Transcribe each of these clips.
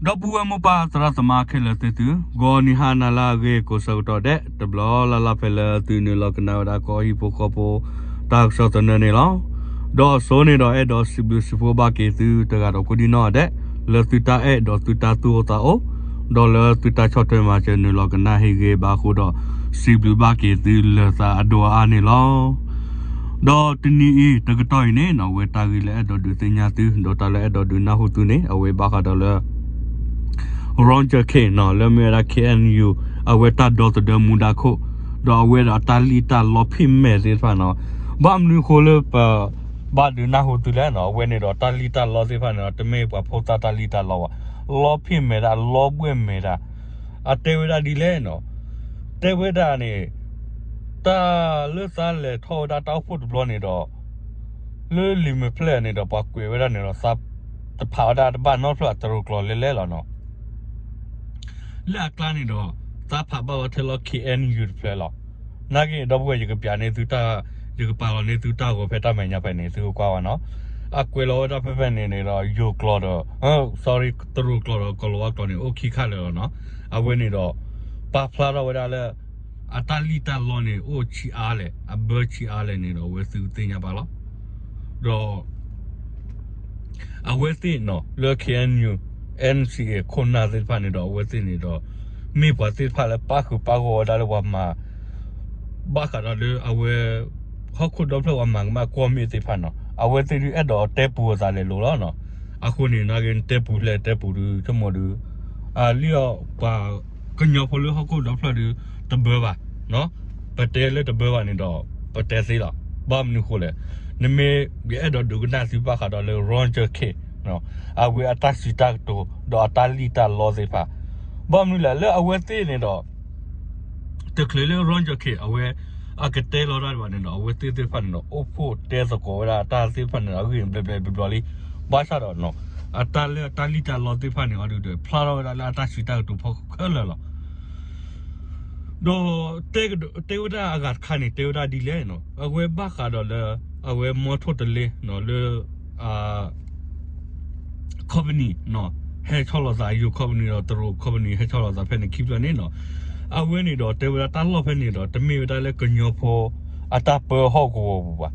ဒီပုၢ်ဝဲၢ်မိၢ်ပၢ်သရၣ်သမါခဲလၢာ်သ့ၣ်သု, ဂီၤနံၤဟါနၤလၢအဂ့ၤကိးဆၢကတီၢ်ဒဲး တဘျီလၢ်လၢ်ဖဲလၢသုနုာ်လီၤကနၣ်ဝဲဒၣ်ကီၢ်ဟံၣ်ဖိဃီဖိ တၢ်ကစီၣ်သနၢၣ်န့ၣ်လီၤ. ဒီးအစိန့ၣ်ဒီးအဲၣ်ဒိးစံးဘျုးစံးဖှိၣ်ဘၣ်က့ၤသုတဂၤဒီးကိးဒံနီၢ်ဒဲး လၢသုတၢ်အဲၣ်ဒီးသုတၢ်သူၣ်အိၣ်သးအိၣ်, ဒီးလၢသုတၢ်ဆီၣ်ထွဲမၤစၢၤနုာ်လီၤကနၣ်ဟ့ၣ်ဂ့ၤဘၣ်အဃိဒီး စံးဘျုးဘၣ်က့ၤသုလၢသးအဒိၣ်အအါန့ၣ်လီၤ. ဒီးတနံၤအံၤတကတီၢ်အံၤန့ၣ်နီၢ် အဝဲတၢ်ဂ့ၢ်လၢအဲၣ်ဒိးဒုးသ့ၣ်ညါသု ဒီးတၢ်လၢအဲၣ်ဒိးဒုးနၢ်ဟူသုန့ၣ် အဝဲဘၣ်ဃးဒီးလၢ Roger Khin နီၢ် လၢမ့ၢ်ဝဲဒၣ် K N U အဝဲတၢ်ဒီသဒၢမူဒါခိၣ်, ဒီးအဝဲဒီးအတၢ်လံၣ်တၢ်လီဖ့ၣ်မဲာ်သ့ၣ်တဖၣ်နီၢ်, ဘၣ်မနုၤအဃိလၢပ ဘၣ်ဒုးနၢ်ဟူသုလဲၣ်နီၢ်, အဝဲန့ၣ်ဒီးတၢ်လံၣ်တၢ်လီသ့ၣ်တဖၣ်န့ၣ်ဒီး တမ့ၢ်ပှၤဖိသၣ်တၢ်လံၣ်တၢ်လီဘၣ်, လီဖ့ၣ်မဲာ်တၢ် လီဘှဲၣ်မဲာ်တၢ်, အတဲဝဲဒၣ်ဒ်လဲၣ်နီၢ်, တဲဝဲဒၣ်န့ၣ် တၢ်လၢသးလဲၤထီၣ်ဝဲဒၣ်တၢ်အိၣ်ဖှိၣ်တဘျီန့ၣ်ဒီး လၢလံာ်မဲာ်ဖျၢၣ်န့ၣ်ဒီး ပှၤကွဲးဝဲဒၣ်န့ၣ်ဒီး သးတဖးဝဲဒၣ်တဘၣ်နီတဖျၢၣ်အတရူးကျိာ်လဲၣ်လဲၣ်လီၤနီၤ. လၢအကျါန့ၣ်ဒီး သးဖးဘၣ်ဝဲထဲလီၤ K N U တဖျၢၣ်လီၤ. နာ်က့ဒီပုၢ်ဝဲၢ် ယကပျးန့ၢ်သုတၢ်, ယကပာ်လီၤန့ၢ်သုတၢ်ဂီၤဖဲတၢ်မဲာ်ညါဖဲန့ၣ် သုကကွၢ်ဘၣ်နီၤ. အကွဲးလီၤဝဲဒၣ်ဖဲဖဲန့ၣ်န့ၣ်ဒီး ယိၤကျိာ်ဒီး sorry တရူးကျိာ်ဒီးကီၤလၤဝါကျိာ်န့ၣ် အိၣ်ခံခါလၢာ်လီၤနီၤ. အဝဲန့ၣ်ဒီး ပာ်ဖျါထီၣ်ဝဲဒၣ်လၢ အတၢ်လံၣ်တၢ်လီန့ၣ် အိၣ်ဆံးအါလဲၣ်, အဘၢဆံးအါလဲၣ်န့ၣ်ဒီး အဝဲသုသ့ၣ်ညါဘၣ်လီၤ. ဒီး အဝဲသ့ၣ်နီၤ လၢ K N U, N C A ခိၣ်နၢ်သ့ၣ်တဖၣ်န့ၣ်ဒီး အဝဲသ့ၣ်န့ၣ်ဒီး မ့ၢ်ပှၤသ့ၣ်တဖၣ်လၢပၣ်ဃုာ်ပၣ်ဂီၢ်ဝဲဒၣ်လၢပှၤမၤ ဘၣ်ဃးဒီးလၢအဝဲ ဟီၣ်ခိၣ်ဒီဖျၢၣ်ပှၤမၤကမၣ်ကွီၢ်မ့ၢ်သ့ၣ်တဖၣ်နီၤ, အဝဲသ့ၣ်ဒုးအဲၣ်ဒိးတဲပူၤအသးလဲၤလိၤလီၤနီၤ. အဃိန့ၣ် နာ်က့တဲပူၤလဲၣ်တဲပူၤဒုး ဆိကမိၣ်ဒုး လံၣ်အီၤပှၤကညီဖိလၢဟီၣ်ခိၣ်ဒီဖျၢၣ်ဒုး တဘၢဘၣ် ပတဲလၢတဘၢဘၣ်န့ၣ်ဒီး ပတဲသ့လီၤ. ဘၣ်မနုၤဃိလဲၣ်, နမ့ၢ်ယအဲၣ်ဒိးဒုးကနၣ်သုဘၣ်ဃးဒီးလၢ Roger Khin အဝဲအတၢ်စံးတၢ်ကတိၤ ဒီးအတၢ်လံၣ်တၢ်လီသ့ၣ်တဖၣ်, ဘၣ်မနုၤလဲၣ် လၢအဝဲသ့ၣ်န့ၣ်ဒီး တချုးလၢ Roger Khin အဝဲ အကတဲလီၤတၢ်ဒံးဘၣ်န့ၣ်ဒီး အဝဲသ့ၣ်သ့ၣ်တဖၣ်န့ၣ်ဒီး အိၣ်ဖှိၣ်တဲသကိးဝဲဒၣ်အတၢ်သ့ၣ်တဖၣ်န့ၣ်ဒီး အဂ့ၢ်ဘျဲးဘျဲးဘျီဘျီလံ. ဘၣ်ဆၣ်ဒီး အတၢ်လၢအတၢ်လံၣ်တၢ်လီသ့ၣ်တဖၣ်န့ၣ်အီၤဒုးဒီး ဖျါထီၣ်ဝဲဒၣ်လၢအတၢ်စံးတၢ်ကတိၤဖီခိၣ်ခဲလၢာ်လီၤ. ဒီး တဲဝဲဒၣ်အဂၤတခါန့ၣ် တဲဝဲဒၣ်ဒ်လဲၣ်နီၤ, အဝဲဘၣ်ဃးဒီးလၢ အဝဲမီထိၣ်တလ့နီၤ လၢ company ဟဲဆီၣ်လီၤသး ယိၤ company ဒီးတရူး company ဟဲဆီၣ်လီၤသးဖဲန့ၣ်ခံဖျၢၣ်န့ၣ်နီၤ, အဝဲန့ၣ်ဒီးတဲဝဲဒၣ်တၢ်လီၢ်ဖဲန့ၣ်ဒီး တမ့ၢ်ဝဲဒၣ်လၢကညီဖိအတၢ်ပၢဟီၣ်ကဝီၤပူၤဘၣ်.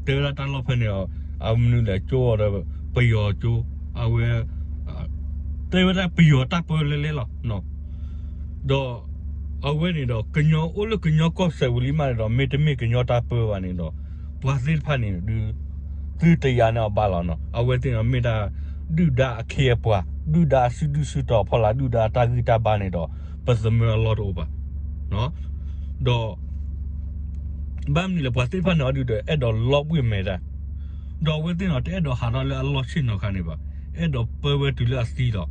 တဲဝဲဒၣ်တၢ်လီၢ်ဖဲန့ၣ်ဒီး အမနုၤလဲၣ် ကၠိဒီးပယီၤကၠိ, အဝဲ တဲဝဲဒၣ်ပယီၤတၢ်ပၢလဲၣ်လဲၣ်လီၤ. ဒီး အဝဲန့ၣ်ဒီး ကညီအိၣ်လၢကညီကီၢ်စဲးဝံၤလံမးန့ၣ်ဒီး မ့တမ့ၢ်ကညီတၢ်ပၢဘၣ်န့ၣ်ဒီး ပှၤသ့ၣ်တဖၣ်န့ၣ်ဒုး သုတယာ်န့ၢ်အီၤဘၣ်လီၤနီၤ. အဝဲသ့ၣ်န့ၣ်မ့ၢ်ဒၣ် ဒုၣ်ဒါအခ့အပှၤ, ဒုၣ်ဒါအစုဒုၣ်စုတီၤအဖီလာ်, ဒုၣ်ဒါအတၢ်ဂံၢ်တၢ်ဘါန့ၣ်ဒီး ပသမၢအလီၢ်တအိၣ်ဘၣ်. ဒီး ဘၣ်မနုၤလဲၣ် ပှၤသ့ၣ်တဖၣ်န့ၣ်အီၤဒုးဒီး အဲၣ်ဒိးလီဘှံးမဲာ်တၢ်, ဒီးအဝဲသ့ၣ်န့ၣ် တအဲၣ်ဒိးဟးထီၣ်လၢအလီၢ်ဆ့ၣ်နီၤခါန့ၣ်ဘၣ်, အဲၣ်ဒိးပၢဝဲတုၤလၢအသံလီၤ.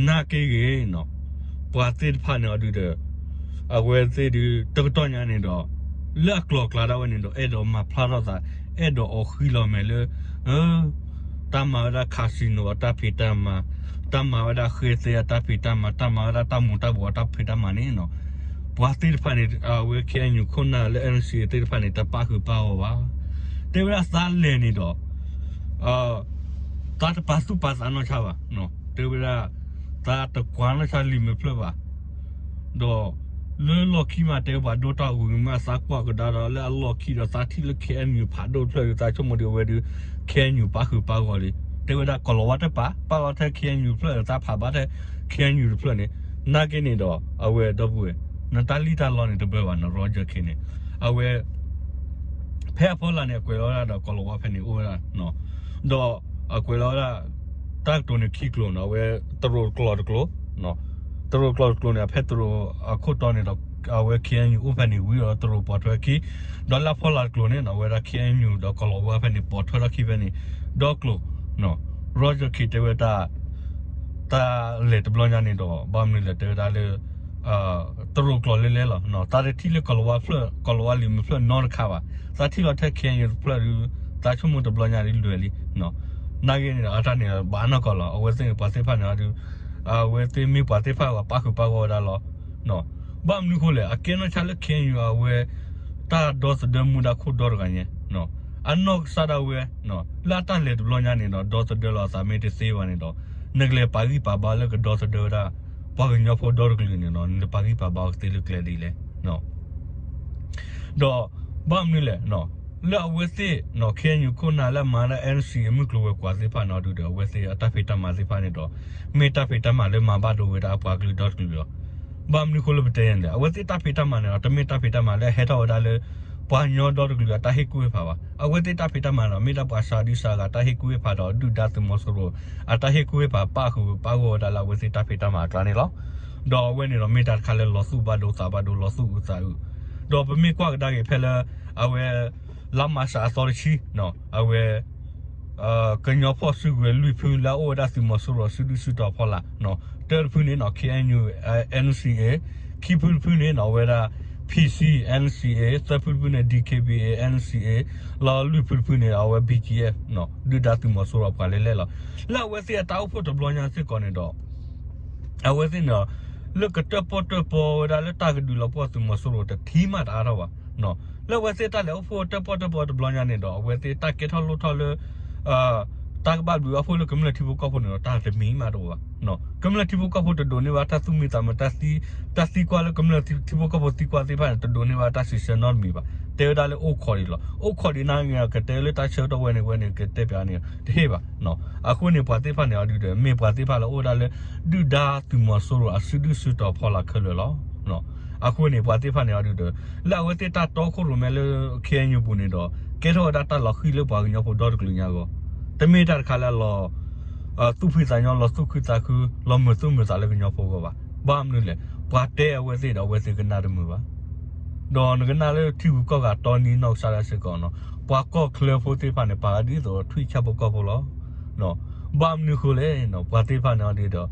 နာ်က့ဂ့ၤနီၤ, ပှၤသ့ၣ်တဖၣ်န့ၣ်အီၤဒုးဒီး အဝဲသ့ၣ်ဒုး တကတီၢ်ညါန့ၣ်ဒီး လၢအကျိၤအကျဲဒၣ်ဝဲန့ၣ်ဒီး အဲၣ်ဒိးမၤဖျါထီၣ်သး, အဲၣ်ဒိးအီၣ်ဃံလီၤမဲာ်လၢ တၢ်မၤဝဲဒၣ် casino အတၢ်ဖံးတၢ်မၤ, တၢ်မၤဝဲဒၣ်ဃ့သဲအတၢ်ဖံးတၢ်မၤ, တၢ်မၤဝဲဒၣ်တၢ်မူၤတၢ်ဘှီးအတၢ်ဖံးတၢ်မၤန့ၣ်နီၤ, ပှၤသ့ၣ်တဖၣ်န့ၣ် အဝဲ K N U ခိၣ်နၢ်လၢ N C A သ့ၣ်တဖၣ်န့ၣ် တပၣ်ဃုာ်ပၣ်ဂီၢ်ဘၣ်. တဲဝဲဒၣ်သးလဲၤန့ၣ်ဒီး သးတပာ်သူၣ်ပာ်သးနီၢ်ဆါဘၣ်, တဲဝဲဒၣ် သးတကွၢ်နီၢ်ဆါလံာ်မဲာ်ဖျၢၣ်ဘၣ်, ဒီး လၢလီၢ်ခံမး တဲပှၤဒိၣ်တၢ်ဂုၤမး သးကွၢ်ကဒါဒီးလၢအလီၢ်ခံဒီး သးထံၣ်လၢ K N U ဖးဒိၣ်တဖျၢၣ်ဒီး သးဆိကမိၣ်ဒုးအဝဲဒုး K N U ပၣ်ဃုာ်ပၣ်ဂီၢ်လံ. တဲဝဲဒၣ်ကီၤလၤဝါတပာ်, ပာ်လီၤထဲ K N U တဖျၢၣ်ဒီး သးဖးဘၣ်ထဲ K N U တဖျၢၣ်န့ၣ်, နာ်က့န့ၣ်ဒီး အဝဲဒီပုၢ်ဝဲၢ် နတၢ်လံၣ်တၢ်လီန့ၣ်တဘၢဘၣ်နီၤ Roger Khin န့ၣ်, အဝဲ ဖဲအဖီလာ်န့ၣ် အကွဲးလီၤဝဲဒၣ်ဒီးကီၤလၤဝါဖဲန့ၣ်အိၣ်ဝဲဒၣ်, ဒီးအကွဲးလီၤဝဲဒၣ် တၢ်ကတိၤန့ၣ်ခံကျိၤနီၤ, အဝဲတရူးကျိာ်တကျိၤ, တရူးကျိာ်တကျိၤန့ၣ် အဖဲတရူးအခိၣ်တီန့ၣ်ဒီး အဝဲ K N U အိၣ်ဖဲန့ၣ်ဝံၤဒီးတရူးပိာ်ထွဲခံ, ဒီးလၢအဖီလာ်တကျိၤန့ၣ်နီၤ အဝဲဒၣ် K N U ဒီးကီၤလၤဝါဖဲန့ၣ် ပိာ်ထွဲထီၣ်ခံဖဲန့ၣ် ဒီကျိၤ, Roger Khin တဲဝဲတၢ် တၢ်လဲၤတဘျီညါန့ၣ်ဒီး ဘၣ်မနုၤလဲၣ်တဲဝဲဒၣ်လၢ တရူးကျိာ်လဲၣ်လဲၣ်လီၤ. သးတထံၣ်လၢကီၤလၤဝါဖျၢၣ် ကီၤလၤဝါလံာ်မဲာ်ဖျၢၣ်နီတခါဘၣ်. သးထံၣ်လီၤထဲ K N U တဖျၢၣ်ဒုး သးဆိကမိၣ်တဘျီညါဒ်လွဲၢ်လံ. နာ်က့န့ၣ်ဒီး အတၢ်န့ၣ်ဘၣ်နီၢ်ကီၢ်လီၤ. အဝဲသ့ၣ်န့ၣ် ပှၤသ့ၣ်တဖၣ်န့ၣ်ဒီး အဝဲသ့ၣ်မ့ၢ်ပှၤသ့ၣ်တဖၣ်ပှၤပၣ်ဃုာ်ပၣ်ဂီၢ်ဝဲဒၣ်လီၤ. ဘၣ်မနုၤဃိလဲၣ် အကဲနီၢ်ဆါလၢ K N U အဝဲ တၢ်ဒီသဒၢမူဒါခိၣ်ဒီတဂၤညါ အနီၢ်ကစၢ်ဒၣ်ဝဲ လၢအတၢ်လဲၤတဘျီညါန့ၣ်ဒီး ဒီသဒၢလီၤအသးမ့ၢ်တသ့ဘၣ်န့ၣ်ဒီး နကလဲၤပာ်ဂံၢ်ပာ်ဘါလၢကဒီသဒၢဝဲဒၣ် ပှၤကညီဖိဒီတကလုာ်န့ၣ်နီၤ နပာ်ဂံၢ်ပာ်ဘါအီၤကသ့လၢကျဲဒ်လဲၣ်. ဒီးဘၣ်မနုၤလဲၣ်, လၢအဝဲသ့ၣ် KNU ခိၣ်နၢ်လၢအမၤဒၣ် NCA မုၢ်ကျိၤဝဲၤကွာ်သ့ၣ်တဖၣ်န့ၣ်အီၤဒုဒီး အဝဲသ့ၣ်အတၢ်ဖံးတၢ်မၤသ့ၣ်တဖၣ်န့ၣ်ဒီး မ့ၢ်တၢ်ဖံးတၢ်မၤလၢမၤဘၣ်ဒိဝဲဒၣ်အပှၤကလုာ်ဒီတကလုာ်လီၤ. ဘၣ်မနုၤဃိလၢပတဲယဲၢ်န့ၣ် အဝဲသ့ၣ်တၢ်ဖံးတၢ်မၤန့ၣ်ဒီး တမ့ၢ်တၢ်ဖံးတၢ်မၤလၢအဟဲထီၣ်ဝဲဒၣ်လၢ ပှၤကညီဒီတကလုာ်အတၢ်ဟ့ၣ်ကူၣ်ဟ့ၣ်ဖးဘၣ်. အဝဲသ့ၣ်တၢ်ဖံးတၢ်မၤန့ၣ်ဒီး မ့ၢ်ဒၣ်ပှၤစှၤဒုစှၤဂၤတၢ်ဟ့ၣ်ကူၣ်ဟ့ၣ်ဖးဒီး ဒုၣ်ဒါသုးမီၤစိရိၤ အတၢ်ဟ့ၣ်ကူၣ်ဟ့ၣ်ဖးပၣ်ဃုာ်ပၣ်ဂီၢ်ဝဲဒၣ်လၢအဝဲသ့ၣ်တၢ်ဖံးတၢ်မၤအကျါန့ၣ်လီၤ. ဒီးအဝဲန့ၣ်ဒီးမ့ၢ်တၢ်တခါလၢလီၤသူၣ်ဘၣ်ဒိသးဘၣ်ဒိ လီၤသူၣ်အုးသးအုး, ဒီးပမ့ၢ်ကွၢ်ကဒါက့ၤဖဲလၢ အဝဲ လါမၢ်ၡးအသီတဆံ အဝဲ ကညီဖီၣ်စုကဝဲၤလွံၢ်ဖုလၢအအိၣ်ဝဲဒၣ်သုးမီၤစိရိၤစုဒုၣ်စုတီၤဖီလာ်, တၢတဖုန့ၣ်နီၤ KNU NCA, ခံဖုတဖုန့ၣ်နီၤ အဝဲဒၣ် PC NCA, သၢဖုတဖုန့ၣ် DKBA NCA, လီၤလွံၢ်ဖုတဖုန့ၣ် အဝဲ BGF ဒုၣ်ဒါသုးမီၤစိရိၤအပှၤလဲၣ်လဲၣ်လီၤ. လၢအဝဲသ့ၣ်အတၢ်အိၣ်ဖှိၣ်တဘျီညါစ့ၢ်ကီးန့ၣ်ဒီး အဝဲသ့ၣ်န့ၣ် လၢကတၢၣ်ပီၣ်တၢၣ်ပီဝဲဒၣ်လၢတၢ်ကဒုးလီၤပှီၢ်သုးမီၤစိရိၤတထံၣ်မးတအါထီၣ်ဘၣ်. လၢအဝဲသ့ၣ်တၢ်လဲၤအိၣ်ဖှိၣ်တၢၣ်ပီၣ်တၢၣ်ပီတဘျီညါန့ၣ်ဒီး အဝဲသ့ၣ်တၢ်ကဲထီၣ်လိၣ်ထီၣ်လၢ တၢ်ကဘၣ်ဘျုးဘၣ်ဖှိၣ်လၢကမျၢၢ်ထံဖိကီၢ်ဖိန့ၣ်ဒီး တၢ်တမံၤမးတအိၣ်ဘၣ်. ကမျၢၢ်ထံဖိကီၢ်ဖိတဒိးန့ၢ်ဘၣ်တၢ်သူၣ်မံသးမုာ် တၢ်သံကွၢ်လၢကမျၢၢ်ထံဖိကီၢ်ဖိသံကွၢ်သ့ၣ်တဖၣ်န့ၣ် တဒိးန့ၢ်ဘၣ်တၢ်စံးဆၢနီတမံၤဘၣ်. တဲဝဲဒၣ်လၢအိၣ်ခိးဒံးလီၤ. အိၣ်ခိးဒံးနာ်က့ ကတဲလၢတၢ်ဆၢကတီၢ်ဝဲန့ၣ်ဝဲန့ၣ် ကတဲပၠးန့ၣ် တဟ့ၣ်ဘၣ်. အဃိန့ၣ် ပှၤသ့ၣ်တဖၣ်န့ၣ်အီၤဒုဒီး မ့ၢ်ပှၤသ့ၣ်တဖၣ်လၢအိၣ်ဝဲဒၣ်လၢ ဒုၣ်ဒါသုးမီၤစိရိၤအစုဒုၣ်စုတီၤဖီလာ်ခဲလၢာ်လီၤ. အဃိန့ၣ် ပှၤသ့ၣ်တဖၣ်န့ၣ်အီၤဒုဒီး လၢအဝဲသ့ၣ်တၢ်တီခိၣ်ရိၣ်မဲလၢ KNU ပူၤန့ၣ်ဒီး ကဲထီၣ်ဝဲဒၣ်တၢ်လီၤဃံၤလၢပှၤကညီဖိဒီတကလုာ်ညါအဂီၢ်, တမ့ၢ်တၢ်တခါလၢအလီၤ သူၣ်ဖှံသးညီ လီၤသူၣ်ခုသးခု လီၤမုာ်သူၣ်မုာ်သးလၢကညီဖိအဂီၢ်ဘၣ်. ဘၣ်မနုၤလဲၣ်, ပှၤတဲအဝဲသ့ၣ်ဒီး အဝဲသ့ၣ်ကနၣ်တမုာ်ဘၣ်. ဒီးနကနၣ်လၢထံဂုၤကီၢ်ဂၤတီနံၤနီၢ်ကစၢ်ဒၣ်စ့ၢ်ကီးနီၤ, ပှၤကီၢ်ချၢဖိသ့ၣ်တဖၣ်န့ၣ် ပာ်ဝဲဒ်သိးထွံၣ်ဆၣ်ဖိကီၢ်ဖိလီၤ. ဘၣ်မနုၤဃိလဲၣ်, ပှၤသ့ၣ်တဖၣ်န့ၣ်အီၤဒုဒီး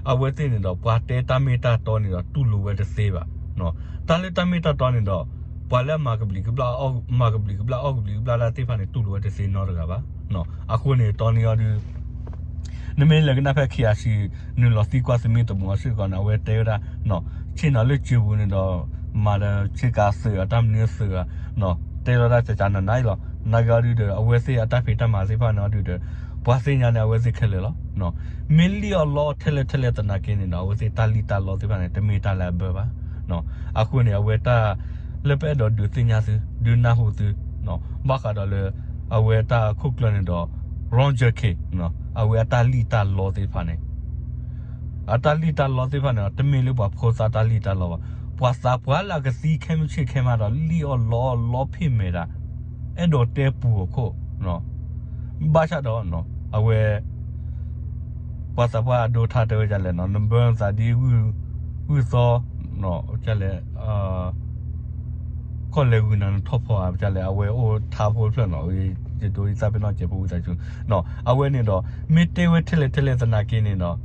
အဝဲသ့ၣ်န့ၣ်ဒီး ပှၤတဲတၢ်မ့ၢ်တၢ်တီန့ၣ်ဒီး တူၢ်လိာ်ဝဲတသ့ဘၣ်. တၢ်လၢတၢ်မ့ၢ်တၢ်တီန့ၣ်ဒီး ပှၤလၢအမၤကဘျံးကဘျၣ် မၤကဘျံးကဘျၣ် အီၣ်ကဘျံးကဘျၣ်တၢ်သ့ၣ်တဖၣ်န့ၣ် တူၢ်လိာ်ဝဲတသ့နီတဂၤဘၣ်. အဃိန့ၣ် တီနံၤအီၤဒု နမ့ၢ်လဲၤကနၣ်ဖဲ KIC နုာ်လီၤသံကွၢ်သမံသမိးအီၤစ့ၢ်ကီးန့ၣ် အဝဲတဲဝဲဒၣ် ဆ့ၣ်နီၤလၢစၢၤပူၤန့ၣ်ဒီး မၤဒီးဆ့ကၤသုးအတၢ်မနုၤသုးဧါ, တဲလီၤတၢ်ကကနၤနၤအံၤလီၤ. နာ်က့အီၤဒုဒီး အဝဲသ့ၣ်အတၢ်ဖံးတၢ်မၤသ့ၣ်တဖၣ်န့ၣ်အီၤဒုဒီး ပှၤသ့ၣ်ညါန့ၣ် အဝဲသ့ၣ်ခဲလၢာ်လီၤ. မ့ၢ်လံၣ်အီၤလီအီၤထဲလဲၣ်ထဲလဲၣ်သနာ်က့န့ၣ်ဒီး အဝဲသ့ၣ်တၢ်လံၣ်တၢ်လီသ့ၣ်တဖၣ်န့ၣ် တမ့ၢ်တၢ်လၢအဘၢဘၣ်. အဃိန့ၣ် အဝဲတၢ်လၢပအဲၣ်ဒိးဒုးသ့ၣ်ညါသု ဒုးနၢ်ဟူသု ဘၣ်ဃးဒီးလၢ အဝဲတၢ်ခိၣ်ကျၢၢ်န့ၣ်ဒီး Roger Khin အဝဲအတၢ်လံၣ်တၢ်လီသ့ၣ်တဖၣ်န့ၣ် အတၢ်လံၣ်တၢ်လီသ့ၣ်တဖၣ်န့ၣ် တမ့ၢ်လၢပှၤဖိသၣ်တၢ်လံၣ်တၢ်လီဘၣ်. ပှၤသးပှၢ်လၢအကသံခဲမုၢ်ဆ့ၣ်ခဲမုၢ်ဒီး လံၣ်အီၤလီအီၤလီဖ့ၣ်မဲာ်ဒၣ် အဲၣ်ဒိးတဲပူၤအခိၣ် ဘၣ်ဆၣ်ဒီး အဝဲ ပှၤသးပှၢ်အဒိထါတဲဝဲဒ်လဲၣ်နီၤ နဘၢနသးဒ် ဂုၢ်သီ ဒ်လဲၣ် ကီၢ်လဲၤဂုာ်နၤနထီၣ်ဖီဧါ ဒ်လဲၣ် အဝဲအိၣ်ထါဖိတဖျၢၣ်နီၤ ယဒိးယသးပ့ၤနီၣ်စဲးဖိဝံသးစူၤ အဝဲန့ၣ်ဒီး မ့ၢ်တဲဝဲထဲလဲၣ်ထဲလဲၣ်သနာ်က့န့ၣ်ဒီး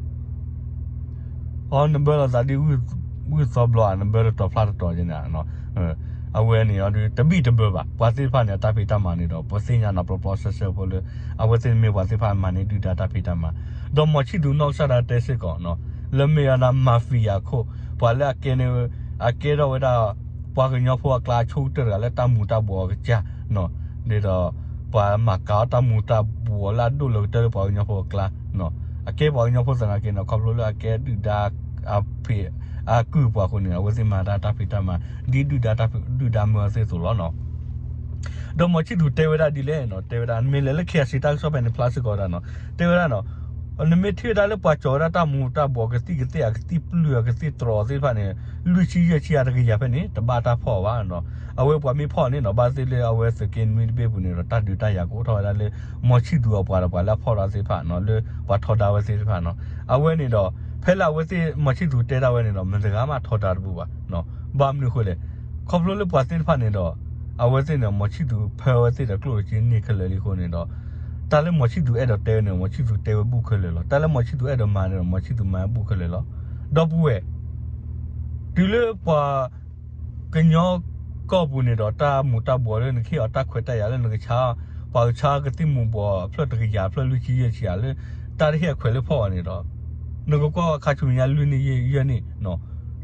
အီ နဘၢလီၤသးဒ် ဂုၢ်သီဘျီဧါ နဘၢတတီၤဖျါတတီၤန့ၣ် အဝဲန့ၣ်အီၤဒုး တဘံၣ်တဘၢဘၣ် ပှၤသ့ၣ်တဖၣ်န့ၣ် အတၢ်ဖံးတၢ်မၤန့ၣ်ဒီး ပသ့ၣ်ညါနၤပျီပျီဆှဲဆှဲဖိလၢ အဝဲသ့ၣ်မ့ၢ်ပှၤသ့ၣ်တဖၣ်မၤန့ၢ်ဒုၣ်ဒါတၢ်ဖံးတၢ်မၤ ဒီးမီၤဆံၣ်သူၤနီၢ်ကစၢ်ဒၣ်တဲစ့ၢ်ကီး လၢမ့ၢ်ဝဲဒၣ် mafia ခိၣ် ပှၤလၢအကဲန့ၣ် အကဲထီၣ်ဝဲဒၣ် ပှၤကညီဖိအကျါအဆိကတၢၢ်တဂၤလၢတၢ်မူၤတၢ်ဘှီးအကစၢ် ဒ်သိး ပှၤမၤကၤအီၣ်တၢ်မူၤတၢ်ဘှီးလၢအဒိၣ်လၢကတၢၢ်လၢပှၤကညီဖိအကျါ အကဲပှၤကညီဖိသနာ်က့န့ၣ် ခီဖျိလၢအကဲဒုၣ်ဒါ အဖံး အကုၢ်ပှၤအဃိန့ၣ် အဝဲသ့ၣ်မၤတၢ်တၢ်ဖံးတၢ်မၤ ဒ်ဒုၣ်ဒါတၢ်ဖံး ဒုၣ်ဒါမၢအသ့ၣ်အသိးလီၤနီၤ ဒီးမီၤဆံၣ်သူၤတဲဝဲဒၣ်ဒ်လဲၣ်နီၤ တဲဝဲဒၣ် မ့ၢ်လဲၤလၢ KIC တၢ်ကစီၣ်ဖဲန့ၣ် ဖျါစ့ၢ်ကီးဝဲဒၣ်နီၤ တဲဝဲဒၣ်နီၤ နမ့ၢ်ထံၣ်ဝဲဒၣ်လၢပှၤကၠီၤဝဲဒၣ်တၢ်မူၤတၢ်ဘှီး ကသံၣ်ကသ့ၣ် အကသံၣ်ပျုၢ် အကသံၣ်တြီၤသ့ၣ်တဖၣ်န့ၣ် လွံၢ်ဆံယဲၢ်ဆံအတကယၤဖဲန့ၣ် တဘၣ်တၢ်ဖီၣ်အီၤဘၣ်နီၤ အဝဲပှၤမ့ၢ်ဖီၣ်န့ၣ်နီၤ ဘၣ်သ့ၣ်လၢအဝဲသုးက့နွံတဘ့ၣ်ပူၤန့ၣ်ဒီး တၢ်ဒုးတၢ်ယၤကအိၣ်ထီၣ်ဝဲဒၣ်လၢ မီၤဆံၣ်သူၤအပှၤဒီးပှၤလၢအဖီၣ်ဒၣ်သ့ၣ်တဖၣ်နီၤ လၢပှၤထီဒါဝဲသ့ၣ်တဖၣ်နီၤ အဝဲန့ၣ်ဒီး ဖဲလၢအဝဲသ့ၣ်မီၤဆံၣ်သူၤတဲဒၣ်ဝဲန့ၣ်ဒီး မတၤတဂၤမးထီဒါတပူၤဘၣ် ဘၣ်မနုၤအဃိလဲၣ် ခီဖျိလၢပှၤသ့ၣ်တဖၣ်န့ၣ်ဒီး အဝဲသ့ၣ်န့ၣ် မီၤဆံၣ်သူၤဖၢဝဲသ့ၣ်ဒီးကျိၣ်စ့န့ၢ်ခဲလၢာ်လံအဃိန့ၣ်ဒီး တၢ်လၢမီၤဆံၣ်သူၤအဲၣ်ဒိးတဲဝဲန့ၣ် မီၤဆံၣ်သူၤတဲဝဲဘူၣ်ခဲလၢာ်လီၤ တၢ်လၢမီၤဆံၣ်သူၤအဲၣ်ဒိးမၤန့ၣ်ဒီး မီၤဆံၣ်သူၤမၤဘူၣ်ခဲလၢာ်လီၤ ဒီပုၢ်ဝဲၢ် တုၤလၢပှၤ ကညီကီၢ်ပူၤန့ၣ်ဒီး တၢ်မူၤတၢ်ဘှီးလၢနကဟ့ၣ်အီၤတၢ်ခွဲးတၢ်ယာ်လၢ နကဆါ ပှၤကဆါကသံၣ်မူၤဘှီးအဖျၢၣ်တကယၤ အဖျၢၣ်လွံၢ်ဆံယဲၢ်ဆံဧါလၢ တၢ်တဟ့ၣ်အခွဲးလၢဖီၣ်အီၤန့ၣ်ဒီး နကကွၢ်အခါဆူညါလွံၢ်နံၣ်ယဲၢ်နံၣ်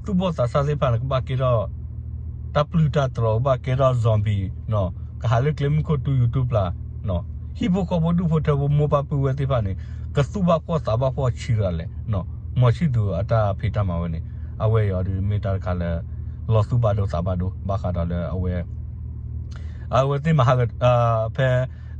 သူၣ်ဘီၣ်သးစၢ်သ့ၣ်တဖၣ်န့ၣ် ကဘၣ်ကဲထီၣ် တၢ်ပျုၢ်တၢ်တြီၤ ကဘၣ်ကဲထီၣ် zombie ကဟးလၢကျဲမုၢ်ခိၣ်တူၢ်ယူၤတူၢ်ပျၢ် ဟံၣ်ဖိဃီဖိဒူၣ်ဖိထၢဖိမိၢ်ပၢ်ပုၢ်ဝဲၢ်သ့ၣ်တဖၣ်န့ၣ် ကသူၣ်ဘၣ်ဖှီၣ်သးဘၣ်ဖှီၣ်ဆံးရၤလဲၣ်, မီၤဆံၣ်သူၤအတၢ်ဖံးတၢ်မၤဝဲန့ၣ် အဝဲအံၤအီၤဒုးမ့ၢ်တၢ်တခါလၢ လီၤသူၣ်ဘၣ်ဒိသးဘၣ်ဒိ ဘၣ်ဃးဒီးလၢအဝဲ အဝဲသ့ၣ်မၤဟးဂီၤ ဖဲ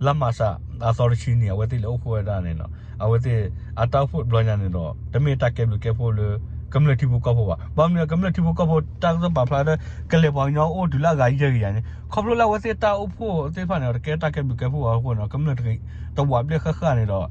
လါမၢ်ၡး အသီတဆံနံၤ အဝဲသ့ၣ်လဲၤအိၣ်ဖှိၣ်ဝဲဒၣ်န့ၣ်နီၤ, အဝဲသ့ၣ်အတၢ်အိၣ်ဖှိၣ်တဘျီညါန့ၣ်ဒီး တမ့ၢ်တၢ်ကဲဘျုးကဲဖှိၣ်လၢ ကမျၢၢ်ထံဖိကီၢ်ဖိဘၣ်. ဘၣ်မနုၤကမျၢၢ်ထံဖိကီၢ်ဖိတၢ်ကစီၣ်ပာ်ဖျါလၢ ကလဲၤပှၤကညီအိၣ်တုၤလၢအဂၤယဲၢ်ကယၤန့ၣ် ခီဖျိလၢအဝဲသ့ၣ်တၢ်အိၣ်ဖှိၣ်သ့ၣ်တဖၣ်န့ၣ်ဒီး တကဲတၢ်ကဲဘျုးကဲဖှိၣ်အဃိန့ၣ် ကမျၢၢ်တဝးဘျဲၣ်ဃၣ်ဃၣ်န့ၣ်ဒီး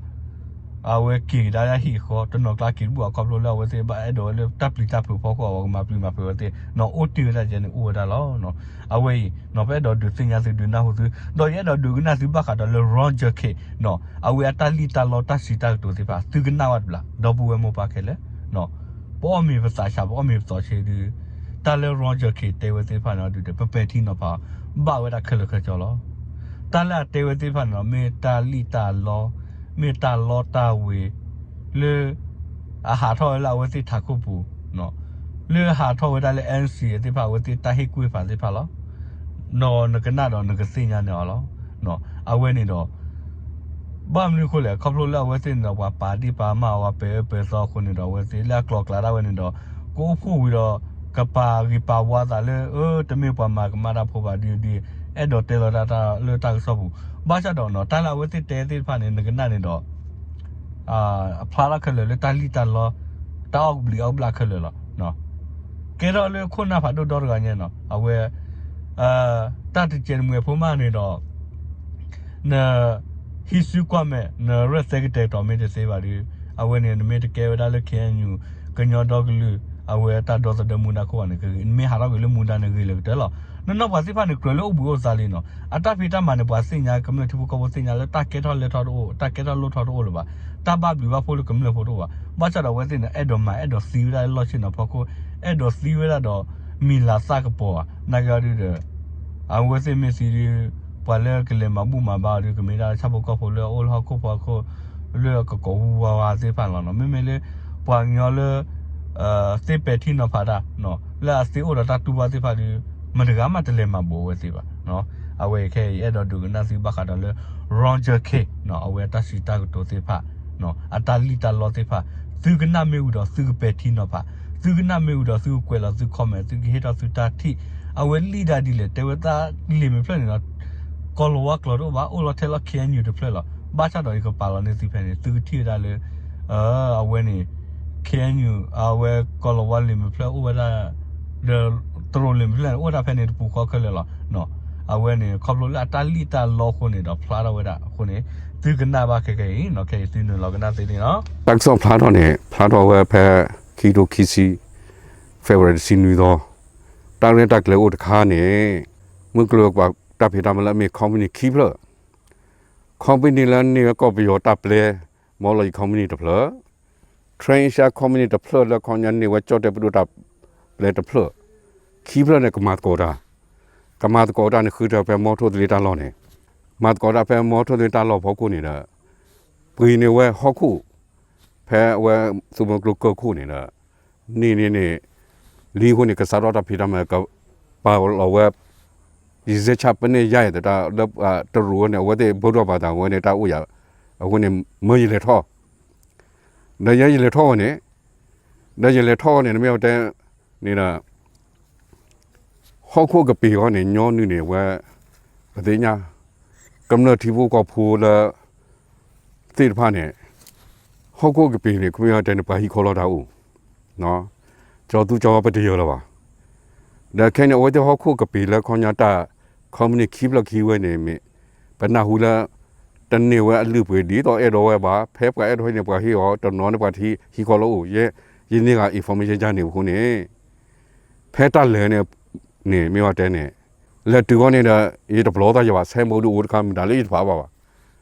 အဝဲက့ၤကဒါလၢဟံၣ်အဃီ တနီၤကျါက့ၤတဘူၣ်အခီဖျိလၢအဝဲသ့ၣ်ဘၣ်အဲၣ်ဒိးဝဲလၢတၢ်ပျံၤတၢ်ဖုးဖီခိၣ် အဝဲကမၤပျံၤမၤဖုးဝဲသ့ၣ်နီၤ အိၣ်တ့ၢ်ဝဲဒၣ်ကဲန့ၣ်အိၣ်ဝဲဒၣ်လီၤ. အဝဲအံၤနီၤ ပအဲၣ်ဒိးဒုးသ့ၣ်ညါသုဒုးနၢ်ဟူသု ဒီးယအဲၣ်ဒိးဒုးကနၣ်သုဘၣ်ဃးဒီးလၢ Roger Khin နီၤ အဝဲအတၢ်လံၣ်တၢ်လီတၢ်စံးတၢ်ကတိၤသ့ၣ်တဖၣ် သုကနၣ်ဝဲတဘျီ ဒီပုၢ်ဝဲၢ်မိၢ်ပၢ်ခဲလၢာ် ပအီၣ်မ့ၤပသးဆး ပအီၣ်မ့ၤပသးဆးဒုး တၢ်လၢ Roger Khin တဲဝဲသ့ၣ်တဖၣ်န့ၣ်ဒုးဒီး ပပဲာ်ထံနီၤဖး ဘၣ်ဝဲဒၣ်ခဲလၢာ်ခဲဆ့လီၤ. တၢ်လၢအတဲဝဲသ့ၣ်တဖၣ်န့ၣ်ဒီး မ့ၢ်တၢ်လံၣ်တၢ်လီ မ့ၢ်တၢ်လီတၢ်ဝ့ၤ လၢ အဟးထီၣ်ဝဲလၢအဝဲသ့ၣ်ထးခိၣ်ပူၤ လၢဟးထီၣ်ဝဲဒၣ်လၢ NCA သ့ၣ်တဖၣ် အဝဲသ့ၣ်တၢ်ဟ့ၣ်ကူၣ်ဟ့ၣ်ဖးသ့ၣ်တဖၣ်လီၤ. ဒီးနကနၣ်ဒီးနကသ့ၣ်ညါန့ၢ်အီၤလီၤ. အဝဲန့ၣ်ဒီး ဘၣ်မနုၤအဃိလဲၣ် ခီဖျိလၢအဝဲသ့ၣ်န့ၣ်ဒီး ပှၤပာ်ဒ့ၣ်ပာ်မၢ်အီၤ ပှၤပဲာ်အၢပဲာ်သီအဃိန့ၣ်ဒီး အဝဲသ့ၣ်လၢအကျိၤကျဲဒၣ်ဝဲန့ၣ်ဒီး ကအိၣ်ဖှိၣ်ဝံၤဒီး ကပာ်ဂ့ၤပာ်ဝါသးလၢ အၢ တမ့ၢ်ပှၤမၤကမၣ်တၢ်ဖိဘၣ်ဒ်ဒ် အဲၣ်ဒိးတဲလီၤတၢ်လၢတၢ်ကစီၣ်ပူၤ ဘၣ်ဆၣ်ဒီးနီၤ တၢ်လၢအဝဲသ့ၣ်တဲသ့ၣ်တဖၣ်န့ၣ် နကနၣ်န့ၣ်ဒီး အဖျါထီၣ်ခဲလၢာ်လၢတၢ်လံၣ်တၢ်လီ တၢ်အီၣ်ကဘျံးအီၣ်ကဘျၣ်ခဲလၢာ်လီၤ. ကဲထီၣ်လၢခိၣ်နၢ်ဖးဒိၣ်ဒီတဂၤညါနီၤ အဝဲ တၢ်တစဲးတမှဲၤဖိမးန့ၣ်ဒီး န ဟံးစုကွၢ်မဲာ် နရဲၣ်သဲကတဲာ်ကတီၤမ့ၢ်တသ့ဘၣ်ဒီး အဝဲန့ၣ် နမ့ၢ်တကဲဝဲဒၣ်လၢ KNU ကညီဒီကလုာ် အဝဲတၢ်ဒီသဒၢမူဒါခိၣ်ဘၣ်န့ၣ် နမ့ၢ်ဟးထီၣ်ကွံာ်လၢမူဒါန့ၣ်ဂ့ၤလၢကတၢၢ်လီၤ. နနီၢ်ပှၤသ့ၣ်တဖၣ်န့ၣ် ကြၢးလၢအိၣ်ဘှံးအိၣ်သါလံနီၤ အတၢ်ဖံးတၢ်မၤန့ၣ် ပှၤသ့ၣ်ညါ ကမျၢၢ်ထံဖိကီၢ်ဖိသ့ၣ်ညါလၢတၢ်ကဲထီၣ်လဲၤထီၣ်တအိၣ် တၢ်ကဲထီၣ်လဲၤထီၣ်တအိၣ်လၢၤဘၣ် တၢ်ဘၣ်ဘျုးဘၣ်ဖှိၣ်လၢကမျၢၢ်ဖိတအိၣ်ဘၣ် ဘၣ်ဆၣ်ဒီးအဝဲသ့ၣ်န့ၣ် အဲၣ်ဒိးမၤ အဲၣ်ဒိးသံဝဲဒၣ်လၢလီၢ်ဆ့ၣ်နီၤဖီခိၣ် အဲၣ်ဒိးသံဝဲဒၣ်ဒီး မံၤလၤသၣ်ကပီၤဧါ နာ်က့အီၤဒုဒီး အဝဲသ့ၣ်မ့ၢ်သံဒု ပှၤလၢကလဲၤမၤဘူၣ်မၤဘါအီၤဒု ကမ့ၢ်ဒၣ်လၢဆၣ်ဖိကီၢ်ဖိလၢအအိၣ်လၢဟီၣ်ခိၣ်ဖီခိၣ် လၢကကိးဝူဝါဝါသ့ၣ်တဖၣ်န့ၣ်လီၤနီၤ မ့မ့ၢ်လၢ ပှၤကညီလၢ သ့ပဲာ်ထံနီၤဖးတၢ် လၢအသ့အိၣ်ဒီးတၢ်တူၢ်ဘၣ်သ့ၣ်တဖၣ်ဒု မတၤတဂၤမးတလဲၤမၤဘူးအဝဲသ့ၣ်ဘၣ်. အဝဲခဲအံၤအဲၣ်ဒိးဒုးကနၣ်သုဘၣ်ဃးဒီးလၢ Roger Khin အဝဲအတၢ်စံးတၢ်ကတိၤသ့ၣ်တဖၣ် အတၢ်လံၣ်တၢ်လီသ့ၣ်တဖၣ် သုကနၣ်မ့ၢ်ဝံၤဒီးသုကပဲာ်ထံနီၤဖး သုကနၣ်မ့ၢ်ဝံၤဒီးသုကကွဲးလီၤသု comment သုကဟ့ၣ်ထီၣ်သုတၢ်ထံၣ် အဝဲလံၣ်ဒၣ်ဒ်လဲၣ်တဲဝဲတၢ်လံၣ်မ့ၢ်ဖျၢၣ်န့ၣ်ဒီး ကီၤလၤဝါကျိာ်တအိၣ်ဘၣ် အိၣ်လီၤထဲလီၤ KNU တဖျၢၣ်လီၤ. ဘၣ်ဆၣ်ဒီးယကပာ်လီၤန့ၢ်သုဖဲန့ၣ် သုကထံၣ်ဝဲဒၣ်လၢ အဝဲန့ၣ် KNU အဝဲကီၤလၤဝါလံာ်မ့ၢ်ဖျၢၣ်အိၣ်ဝဲဒၣ် ဒီးတရူးလံာ်မ့ၢ်ဖျၢၣ်န့ၣ် အိၣ်ဝဲဒၣ်ဖဲန့ၣ်တပူၤဃီခဲလၢာ်လီၤ. အဝဲန့ၣ် ခီဖျိလၢအတၢ်လံၣ်တၢ်လီအဃိန့ၣ်ဒီးဖျါထီၣ်ဝဲဒၣ်အဃိန့ၣ် သုကနၣ်ဘၣ်ခဲကနံၣ်အံၤနီၤ ခဲအံၤသုနုာ်လီၤကနၣ်သ့န့ၣ်လီၤ. တၢ်ကစီၣ်ဖျါထီၣ်န့ၣ် ဖျါထီၣ်ဝဲဖဲ ခံကထိခံဆံ February တဆံနွံသီ တၢ်ရဲၣ်တၢ်ကျဲၤအိၣ်တခါန့ၣ် မုၢ်ကျိၤဝဲၤကွာ်တၢ်ဖံးတၢ်မၤလၢအမ့ၢ် company ခံဖျၢၣ် company လၢန့ၢ်ဝဲကီၢ်ပယီၤတၢ်ပျဲ မီလီၤယံၤ company တဖျၢၣ် Transasia company တဖျၢၣ်လၢခီပညီန့ၢ်ဝဲ ကၠီၣ်တဲၣ်ပဒိၣ်တၢ်ပျဲတဖျၢၣ် ခံဖျၢၣ်န့ၣ် ကမၤသကိးတၢ် ကမၤသကိးတၢ်န့ၣ် ဃုထၢဖဲမီထိၣ်သလ့တၢ်လီၢ်န့ၣ် မၤသကိးတၢ်ဖဲမီထိၣ်သလ့တၢ်လီၢ်ဖီခိၣ်န့ၣ်ဒီး ပှ့ၤန့ၢ်ဝဲဟီၣ်ခိၣ် ဖဲအဝဲ သုးမုၢ်ကျိၤကၢၢ်ခိၣ်န့ၣ်ဒီး န့ၢ်န့ၢ်န့ၣ် လံအဃိန့ၣ် ကစးထီၣ်တၢ်ဖံးတၢ်မၤ ကပာ်လီၤဝဲ ယံၤစဲးဆၣ်ပနဲၣ်ယါအံၤ တၢ်လၢတရူးဝဲန့ၣ် အဝဲသ့ၣ်ဘၢၣ်ဒိၣ်ပာ်သးဝဲန့ၣ် တၢ်အိၣ်ယၤ အဃိန့ၣ် မၢယလဲၤထီၣ် ဒီးယဲယလဲၤထီၣ်ဝဲန့ၣ် ဒီးယလဲၤထီၣ်ဝဲန့ၣ် နမ့ၢ်ဝဲတဲန့ၣ်ဒီး ဟီၣ်ခိၣ်ကပ့ၤအဂီၢ်န့ၣ် ညီနုၢ်န့ၣ်ဝဲ ပသ့ၣ်ညါ ကမျၢၢ်ထံဖိကီၢ်ဖိလၢ သ့ၣ်တဖၣ်န့ၣ် ဟီၣ်ခိၣ်ကပ့ၤန့ၣ် ခမ့ၢ်တဲန့ၣ် ပှၤဟံးခီလီၤတၢ်အိၣ် ကၠီသူကၠီဝါပတယၢၤလၢၤဘၣ်. ဒီးခဲအံၤန့ၣ် အဝဲသ့ၣ်ဟီၣ်ခိၣ်ကပ့ၤလၢခီပညီတၢ် company ခံဖျၢၣ်ခံဝဲန့ၣ်မ့ၢ် ပနၢ်ဟူလၢ တန့ၢ်ဝဲအလုၢ်အပှ့ၤဒ်သိးအဲၣ်ဒိးဝဲဘၣ် ဖဲပှၤအဲၣ်ဒိးဟံးန့ၣ် ပှၤဟ့ၣ်အီၤ တနီၤန့ၣ်ပှၤတဟံး ဟံးခီလီၤအိၣ် ယဲ ယန့ၢ်ဂၤ information ယၤန့ၣ်အဃိန့ၣ် ဖဲတၢ်လဲၤန့ၣ် န့ၣ်မ့ၢ်ဝဲတဲန့ၣ် လဲၤတုၤဃီန့ၣ်ဒီး ယတပျီသးယဘၣ် ဆဲးဘိးဒုးအိၣ်တခါမတၤလၢယတဖးဘၣ်ဘၣ်.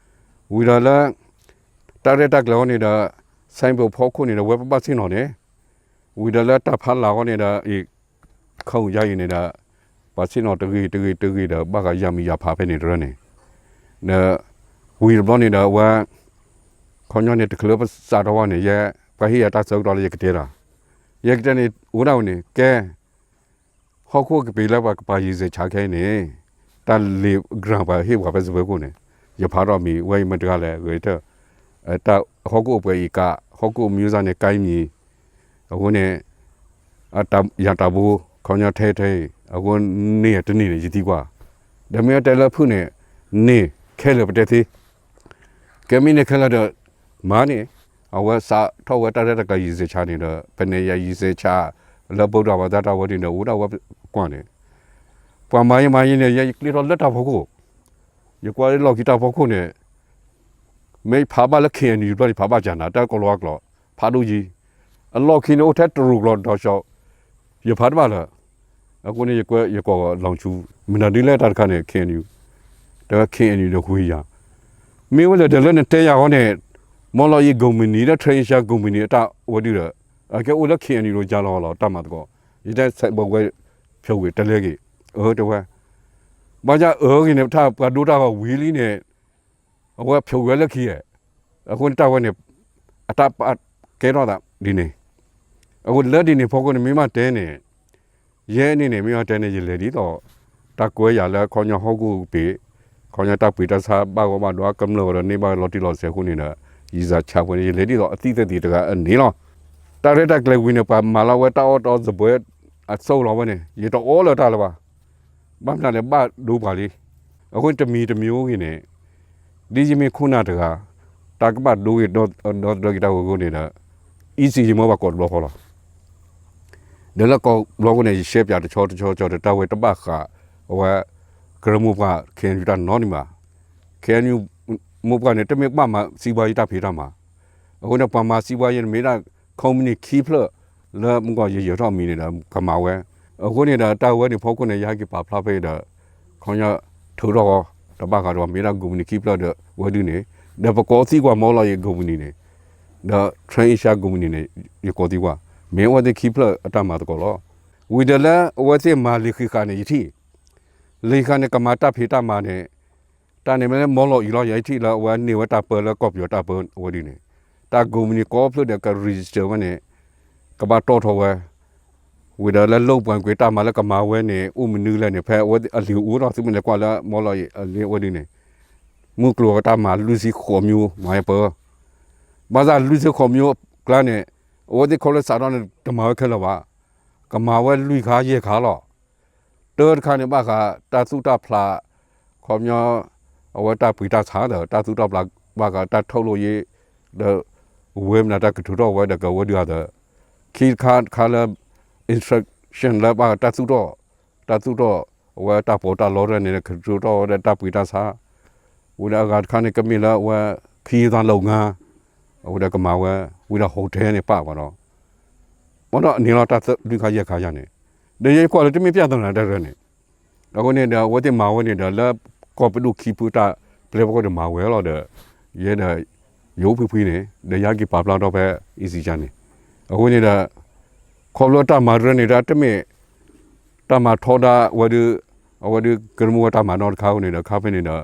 ဝံၤဒီးလၢ တၢ်ရဲၣ်တၢ်ကျဲၤအဂီၢ်န့ၣ်ဒီး ဆဲးဘိးဖီခိၣ်န့ၣ်ဒီး ဝဲပဘၣ်ဆ့ၣ်နီၤန့ၣ် ဝံၤဒီးလၢတၢ်ဖးလၢ်အဂီၢ်န့ၣ်ဒီး အံၤ ခီယါအံၤန့ၣ်ဒီး ပှၤဆ့ၣ်နီၤတဂ့ၤတဂ့ၤတဂ့ၤဒီး ဘၣ်ဃးယၤမံၤယၤဖးဖဲန့ၣ်တရၢန့ၣ် ဒီး ဝံၤတဘျီန့ၣ်ဒီး အဝဲ ခီပညီန့ၣ် တချုးပစးထီၣ်ဝဲန့ၣ် ယဲ ပှၤဟ့ၣ်ယၤတၢ်ဆၢကတီၢ်လၢယကတဲတၢ် ယကတဲန့ၣ် အိၣ်ဒၣ်ဝဲန့ၣ် ကဲ ဟီၣ်ခိၣ်ကပ့ၤလၢပှၤကပာ်ယံၤစဲးဆၣ်ခဲအံၤန့ၣ် တၢ်လ့ၤ grant ပှၤဟ့ၣ်ပှၤဖဲစပၢၤခိၣ်န့ၣ် ယဖးထီၣ်မံၤဝဲအံၤမတၤတဂၤလဲၣ် ဂဲၤထၢၣ် တၢ်ဟီၣ်ခိၣ်အပှဲၤအံၤကး ဟီၣ်ခိၣ်မံစၢ်န့ၣ် ကါအံၤမံၤ အဃိန့ၣ် ယၤတၢ်ဘိ ခီပညီထဲထဲအံၤ အဃိန့ၢ်တန့ၢ်န့ၣ် ယသံကွၢ်, ဒီးမ့ၢ်ဝဲတဲလၢဖုၣ်န့ၣ် န့ၢ်ခဲလၢာ်ပတဲသ့, ကဲမ့ၢ်န့ၢ်ခဲလၢာ်ဒီး မၤန့ၣ် အဝဲစးထီၣ်ဝဲတၢ်ရဲၣ်တၢ်ကျဲၤယံၤစဲးဆါန့ၣ်ဒီး ပန့ၢ်ယၤယံၤစဲးဆါ လၢဗုဒ္ဓဘာသာတၢ်ဝဲဒ်န့ၣ် အိၣ်ဒၣ်ဝဲကွၢ်န့ၣ်, ပှၤမၤယံၤမၤယံၤန့ၣ် ယဲယကျ့ထီၣ်လၢတၢ်ဖီခိၣ်, ယကွၢ်လၢလီၢ်ခံတၢ်ဖီခိၣ်န့ၣ် မ့ၢ်ဖးဘၣ်လၢ ခ့ၣ်အဲၣ်ယူၣ် တဘျီန့ၣ် ဖးဘၣ်ကၢ်နၤ တၢ်ကီလီၤအကျိာ် ဖးဒိၣ်ယံၤ, အလီၢ်ခံန့ၣ်အိၣ်ထဲတရူးကျိာ်ဒီးကၠီ, ယဖးတဘၣ်လၢၤ, အဃိန့ၣ် ယကွဲးယကိးလီၤဆူ မနုၤဒ်လဲၣ်တၢ်တခါန့ၣ် ခ့ၣ်အဲၣ်ယူၣ်, တခ့ၣ်အဲၣ်ယူၣ်ဒီးဝံၤယၤ, မ့ၢ်ဝဲလဲၣ်ဒီးလၢနတဲယၤဃီန့ၣ်, မီလီၤအံၤကုမ္ပဏီဒီး Trans Asia ကုမ္ပဏီအတၢ်ဝဲဒုဒီး အကဲအိၣ်လၢ ခ့ၣ်အဲၣ်ယူၣ် လီၤကၢ်လီၤလီၤ တၢ်မၤသကိး, ယတဲဆဲးဘီဝဲ ဖျိးဝံၤတလဲက့ၤ, အၢတဲဝဲ ဘၣ်ဆၣ်အၢဂ့ၤန့ၣ် ပထါပှၤဒိတၢ်ဂီၤဝံၤလံန့ၣ်, အဝဲဖျိးဝံၤဝဲလၢခံဧါ, အဃိန့ၣ်တၢ်ဝဲန့ၣ် အတၢ်ပာ်ကဲထီၣ်သးဒ်န့ၣ်, အဃိလၢဒ်န့ၣ်ဖီခိၣ်န့ၣ် မ့ၢ်ဘၣ်တဲန့ၣ်, ယဲန့ၣ်န့ၣ် မ့ၢ်ဘၣ်တဲန့ၣ် ယလဲၤဒ်သိး တၢ်ကွဲးယၤလၢခီပညီဟီၣ်ခိၣ်ကပ့ၤ, ခီပညီတၢ်ပှ့ၤတၢ်ဆါဘၣ်ဂီၢ်ဘၣ်ဒွးကမျၢၢ်ဝဲဒီးန့ၢ်ဘၣ်လီၤတံၢ်လီၤဆဲးအဃိန့ၣ်ဒီး ယံၤစးဆါဝဲန့ၣ် ယလဲၤဒ်သိးအသံၣ်သ့ၣ်တဂၤအန့ၣ်လီၤ. တၢ်ရဲၣ်တၢ်ကျဲၤဝံၤန့ၣ် ပှၤမၤလီၤဝဲတၢ်အီၣ်တၢ်အီစပွဲအစိၣ်လီၤဝဲန့ၣ် ယတအီလၢၤတၢ်လၢၤဘၣ်. ဘၣ်မနုၤလဲၣ် ဘၣ်ဒိပှၤလံ. အဃိန့ၣ်တမံၤတမံၤအိၣ်ဂ့ၤန့ၣ်, ဒ်ယမ့ၢ်ခိၣ်နၢ်တဂၤ, တၢ်ကဘၣ်ဒိဂ့ၤဒီသဒၢက့ၤတၢ်ဝဲအဃိန့ၣ်ဒီး, အံၤစံးယမ့ၢ်ဘၣ်ကိးတဘျီဃီလီၤ. ဒီးလၢကိးဘျီဃီန့ၣ် ယရှဲပၠးတဆီတဆီတဆီဒီး တၢ်ဝဲတဘၣ်ဃး အဝဲ ကရၢမိၢ်ပှၢ် ခ့ၣ်အဲၣ်ယူၣ် တၢ်နီတမံၤဘၣ်. ခ့ၣ်အဲၣ်ယူၣ် မိၢ်ပှၢ်န့ၣ် တမ့ၢ်ကဘၣ်မၤစံးဘှါယတၢ်ဖံးတၢ်မၤ, အဃိန့ၣ် ပှၤမၤစံးဘှါယဲန့ၣ် မ့ၢ်ဒၣ် company ခံဖျၢၣ် လၢမုၢ်ကီၢ်ယဲယဲၤထီၣ်မံၤန့ၣ်ဒီး ကမၤဝဲ, အဃိန့ၣ်ဒီး တၢ်ဝဲန့ၣ်ဖီခိၣ်န့ၣ် ယဟဲက့ၤပာ်ဖျါဖဲဒီး ခီပညီ ထုးထီၣ်ဃီ တဘၣ်ဃးဒီး မ့ၢ်ဒၣ် company ခံဖျၢၣ်ဒီးဝဲဒုန့ၣ်, ဒီးပကိးသံကွၢ် မီလီၤအံၤ company န့ၣ်, ဒီး Trans Asia company န့ၣ် ယကိးသံကွၢ်, မ့ၢ်အဝဲသ့ၣ်ခံဖျၢၣ်အတၢ်မၤသကိးလီၤ. ဝံၤဒီးလၢအဝဲသ့ၣ်မၤလံာ်ဃံးဃာ်န့ၣ် ယထံၣ်, လံာ်ဃံးဃာ်န့ၣ် ကမၤတၢ်ဖံးတၢ်မၤန့ၣ်, တၢ်န့ၣ်မ့ၢ်လၢမီလီၤအံၤလီၤ ယထံၣ်လၢအဝဲန့ၢ်ဝဲတၢ်ပၢလၢကီၢ်ပယီၤတၢ်ပၢဝဲဒုန့ၣ်, တၢ် company ကိးဖျၢၣ်ဒီးက register ဝဲန့ၣ် ကဘၣ်တီၣ်ထီၣ်ဝဲ ဝံၤဒီးလၢ လုပ်ပိုင်ခွင့် တၢ်မၤလၢကမၤဝဲန့ၣ် အိၣ်မနုၤလဲၣ်န့ၣ် ဖဲအဝဲအလံာ်အိၣ်ထီၣ် သုမ့ၢ်လဲၤကွၢ်လၢမီလီၤအံၤအလံာ်ဝဲဒုန့ၣ်, မုၢ်ကျိၤဝဲတၢ်မၤလွံၢ်ဆံဃိးမံၤ မၤဝဲပၢ, ဘၣ်ဆၣ်လွံၢ်ဆံဃိးမံၤအကျါန့ၣ် အဝဲသ့ၣ်ခီဖျိစးထီၣ်န့ၣ် တမၤဝဲခဲလၢာ်ဘၣ်, ကမၤဝဲလွံၢ်ခါယဲၢ်ခါလီၤ. တၢတခါန့ၣ် ဘၣ်ဃးတၢ်သူၣ်တၢ်ဖျး, ခီပညီ အဝဲတၢ်ပှ့ၤတၢ်ဆါဒီး တၢ်သူၣ်တၢ်ဖျး ဘၣ်ဃးတၢ်ထုးလိာ်ယ့ ဒီး ဝဲမနုၤတၢ်ကထုးထီၣ်ဝဲဒီးကဝဲဒုအသိး, ခံခါတခါလၢ instruction လၢဘၣ်ဃးတၢ်သူၣ်ထီၣ်, တၢ်သူၣ်ထီၣ် အဝဲတၢ်ပီးတၢ်လီတဖၣ်န့ၣ် ကထုးထီၣ်ဝဲဒီးတၢ်ပှ့ၤတၢ်ဆါ, ဝံၤဒီးအဂၤတခါန့ၣ် ကမ့ၢ်လၢအဝဲ ခ့သၣ်လိာ်ငါ, အဝဲဒီးကမၤဝဲ, ဝံၤဒီး hotel န့ၣ်ပာ်ဝဲဒီး မ့ၢ်ဒီးန့ၣ်လီၤ တၢ်လွံၢ်ခါယဲၢ်ခါယၤန့ၣ်, ဒီးယဲယကွၢ်လၢတမ့ၢ် ပြဿနာ တၢ်တၢ်န့ၣ်, အဃိန့ၣ်ဒီး အဝဲသ့ၣ်မၤဝဲန့ၣ်ဒီး လၢကီၢ်ပဒိၣ်ခံဖုတၢ်ပျဲဖီခိၣ်ဒီးမၤဝဲလီၤဒီး, ယဲဒီး ယအိၣ်ဖှံဖှံန့ၣ် ဒီးယဟဲက့ၤပာ်ဖျါထီၣ်ဖဲ အံၣ်စံၣ်ကၠၢန့ၣ်, အဃိန့ၣ်ဒီး ခီဖျိတၢ်မၤတရၢန့ၣ်ဒီး တမ့ၢ် တၢ်မၤထီဒါဝဲဒု, အဝဲဒုကရၢမိၢ်ဝဲတၢ်မၤနီတခါအဃိန့ၣ်ဒီး ခါဖဲန့ၣ်ဒီး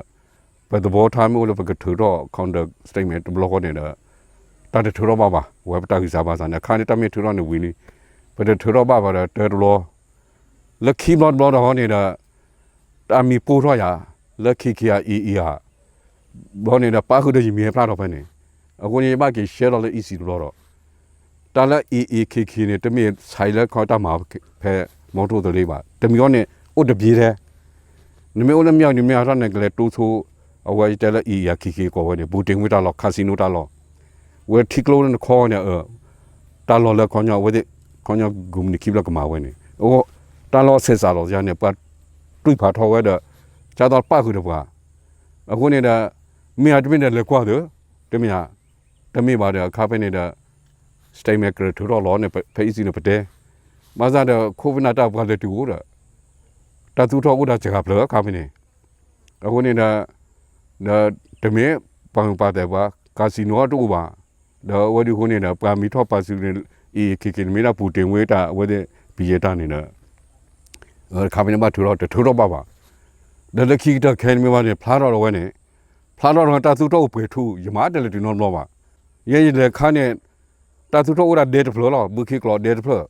ပသဘီထါမ့ၢ်အိၣ်လၢပကထုးထီၣ် counter statement တဘျီဃီန့ၣ်ဒီး တၢ်တထုးထီၣ်ဘၣ်ဘၣ်, ဝဲပတၢ်ဂံၢ်စၢ်ဘါစၢ်န့ၣ် အခါန့ၣ် တၢ်မ့ၢ်ထုးထီၣ်န့ၣ်ဝံၤလံ, ပတထုးထီၣ်ဘၣ်ဘၣ်ဒီး တၢတဘျီ လၢခံဘျီတဘျီဒီးဟီန့ၣ်ဒီး တၢ်မံၤပိၢ်ထီၣ်ယၤ လၢ ခ့ၣ်ခ့ၣ် ဧါ အံၤဧါ ဘျီန့ၣ်ဒီး ပၣ်ဃုာ်ဒီးယမံၤဟဲဖျါထီၣ်ဖဲန့ၣ်, အဃိန့ၣ် ယဘၣ်က့ၤရှဲလီၤလၢ အံၣ်စံၣ်တဘျီဒီး တၢ်လၢ အံၣ်အံၣ် ခ့ၣ်ခ့ၣ် န့ၣ် တမ့ၢ်ဆဲးလၢခီတၢ်မၤဖဲ မီထိၣ်သလ့ဘၣ်, တမံၤအံၤန့ၣ် အိၣ်တဘျ့ထဲ, နမ့ၢ်အိၣ်လၢ မၠၣ်ဒု မ့ၢ်အါထီၣ်န့ၣ် ကလဲၤတိဆိ အဝဲယတဲလၢ အံၣ်အံၣ် ခ့ၣ်ခ့ၣ် ကိးဝဲန့ၣ် ပူၤတ့ၢ်ဝ့ၢ်တၢ်လီၢ် casino တၢ်လီၢ်, ဝဲထံကျိလၢနခီန့ၣ် တၢ်လီၢ်လၢခီညီ အဝဲသ့ၣ် ခီညီ ကုမ္ပဏီခံဖျၢၣ်ကမၤဝဲန့ၣ်, အဃိ တၢ်လီၢ်ဆဲးစးလီၤယၤန့ၣ် ပှၤတွံၢ်ဖးထီၣ်ဝဲဒီး ကသိးပၣ်ဃုာ်ဒီးပှၤ, အဃိန့ၣ်ဒီး မ့ၢ်ဧါတမ့ၢ်ဒီးလဲၤကွၢ်သု, တမ့ၢ်ဧါ, တမ့ၢ်ဘၣ်ဒီးအခါဖဲန့ၣ်ဒီး statement ကထုးထီၣ်လီၤန့ၣ် ဖဲအံၣ်စံၣ်န့ၣ်ပတဲ, ဘၣ်ဆၣ်ဒီး ခိၣ်ဖနၢ်တၢ်ပှၤလဲၤတုၤအိၣ်ဒီး တၢ်သူၣ်ထီၣ်အိၣ်ဒၣ်စှၤဖျၢၣ်အခါဖဲန့ၣ်, အဃိန့ၣ်ဒီး ဒီးတမ့ၢ်ပှၤမုာ်ပှၤသဲးပှၤ casino တအိၣ်ဘၣ်, ဒီးအဝဲဒုအဃိန့ၣ်ဒီး ပှၤမံၤထီၣ်ပာ်စုန့ၣ် အံၣ်အံၣ် ခ့ၣ်ခ့ၣ် န့ၣ်မ့ၢ်ဒၣ်ပူၤတ့ၢ်ဝ့ၢ်တၢ်အဝဲသ့ၣ် ဘံၣ်ယဲၢ်တၢ်န့ၣ်ဒီး အခါဖဲန့ၣ်ဘၣ်ထုးထီၣ် တထုးထီၣ်ဘၣ်ဘၣ်, ဒီးလၢခံကတၢၢ်ခဲအံၤမ့ၢ်ဘၣ်န့ၣ် ဖျါထီၣ်ဒီးဝဲန့ၣ်, ဖျါထီၣ်ဒီးတၢ်သူၣ်ထီၣ်အိၣ်ပှဲၤထူၣ် ယမၤတလဲၤတုၤနီတဘျီဘၣ်, ယဲယလဲၤခါန့ၣ် တၢ်သူၣ်ထီၣ်အိၣ်ဒၣ်ဒဲတဖျၢၣ်လီၤ ဘုခ့ကျိာ်ဒဲတဖျၢၣ်,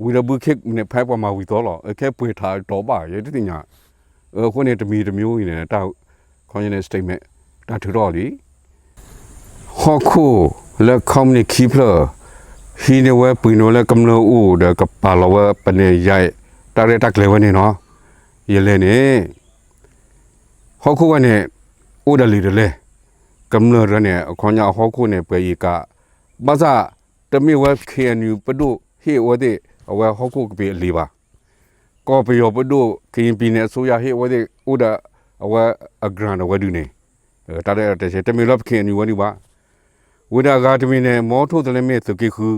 ဝံၤဒီးဘုခ့န့ၣ် ဖဲပှၤမၤဝံၤသီလီၤ အခဲပှဲၤထးတီၤဘၣ် ယဲတသ့ၣ်ညါ, အဃိန့ၣ် တမံၤတမံၤအိၣ်အံၤန့ၣ် တၢ်ခီန့ၣ် statement တၢ်ထုးထီၣ်လံ, ဟီ ဟီၣ်ခိၣ်လၢခီပနံၣ်ခံဖျၢၣ် ဟံးန့ၢ်ဝဲပှ့ၤန့ၢ်ဝဲလၢကမျၢၢ်အိၣ်ဒီးကပာ်လီၤဝဲပနဲၣ်ယါ တၢ်ရဲၣ်တၢ်ကျဲၤဝဲန့ၣ်လီၤ. ယလဲၣ်န့ၣ် ဟီၣ်ခိၣ်ဝဲန့ၣ် အိၣ်ဒီးလံာ်တလဲ ကမျၢၢ်တဂၤန့ၣ် အခီပညီအဟီၣ်ခိၣ်န့ၣ် ပှဲၤအံၤကး ဘၣ်ဆၣ် တမ့ၢ်ဝဲ ခ့ၣ်အဲၣ်ယူၣ် ပဒိၣ်ဟ့ၣ်အဝဲသ့ၣ် အဝဲဟီၣ်ခိၣ်ကပ့ၤအလံာ်ဘၣ်. ကီၢ်ပယီၤပဒိၣ် ကရင်ပြည်နယ်အစိုးရ ဟ့ၣ်အဝဲသ့ၣ်အိၣ်ဒီး အဝဲအ grant အဝဲဒုန့ၣ် တၢ်တဲတဲဆဲ တမ့ၢ်လၢပ ခ့ၣ်အဲၣ်ယူၣ် ဝဲဒုဘၣ်. ဝံၤဒီးအဂၤတမံၤန့ၣ် မီထိၣ်သလ့မ့ၢ်သုးက့ဃု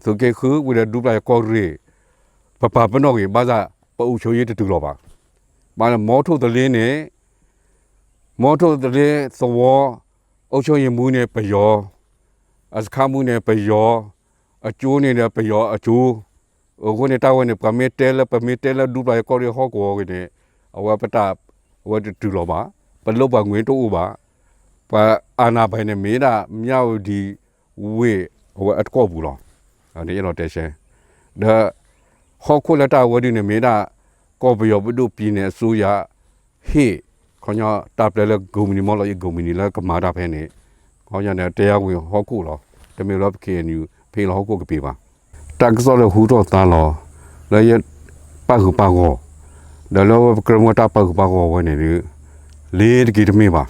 သုးက့ဃု ဝံၤဒီးဒူပျၤယၤကီၢ်ရ့ၣ် ပပာ်ပနီၣ်ဂ့ၤ ဘၣ်ဆၣ် ပအုပ်ချုပ်ရေးတတုၤလီၤဘၣ်. ဘၣ်လၢမီထိၣ်သလ့န့ၣ် မီထိၣ်သလ့သဝီ အုပ်ချုပ်ရေးမှူးန့ၣ် ပယီၤ, အစခန်းမှူးန့ၣ် ပယီၤ, အကၠိန့ၣ်ဒီးပယီၤအကၠိ, အဃိန့ၣ်တၢ်ဝဲန့ၣ် ပှၤမ့ၢ်တဲလၢ ပမ့ၢ်တဲလၢဒူပျၤယၤကီၢ်ရ့ၣ်ဟီၣ်ကဝီၤဂ့ၤန့ၣ် အဝဲပတၢ် အဝဲတတုၤလီၤဘၣ်, ပလုပ်ပိုင်ခွင့်တအိၣ်ဘၣ်, ပှၤအာဏာပိုင်န့ၣ် မ့ၢ်ဒၣ် မြဝတီ ဝ့ၢ်အဝဲအတကီၢ်ပူၤလီၤ. ယအဲၣ်ဒိးတဲဆဲ ဒီး ဟီၣ်ခိၣ်လၢတၢ်အဝဲဒုန့ၣ်မ့ၢ်ဒၣ် ကီၢ်ပယီၤပဒိၣ် ပြည်နယ်အစိုးရ ဟ့ၣ် ခီပညီတၢ်ပျဲလၢ ကုမ္ပဏီ မီၢ်လီၤအံၤ ကုမ္ပဏီ လၢကမၤတၢ်ဖဲန့ၣ် ခီပညီန့ၣ် တဲယါဝံၤဟီၣ်ခိၣ်လီၤ. တမ့ၢ်လၢပ ခ့ၣ်အဲၣ်ယူၣ် ဖဲလီၤဟီၣ်ခိၣ်ကပ့ၤဘၣ်. တၢ်ကစီၣ်လၢဟူထီၣ်သါလီၤ လၢယပာ်ဃုာ်ပာ်ဂီၢ် ဒီးလၢဝဲပကြၢးမၢတၢ်ပာ်ဃုာ်ပာ်ဂီၢ်ဝဲန့ၣ်ဒီး လ့ၤတက့ၤတမ့ၢ်ဘၣ်.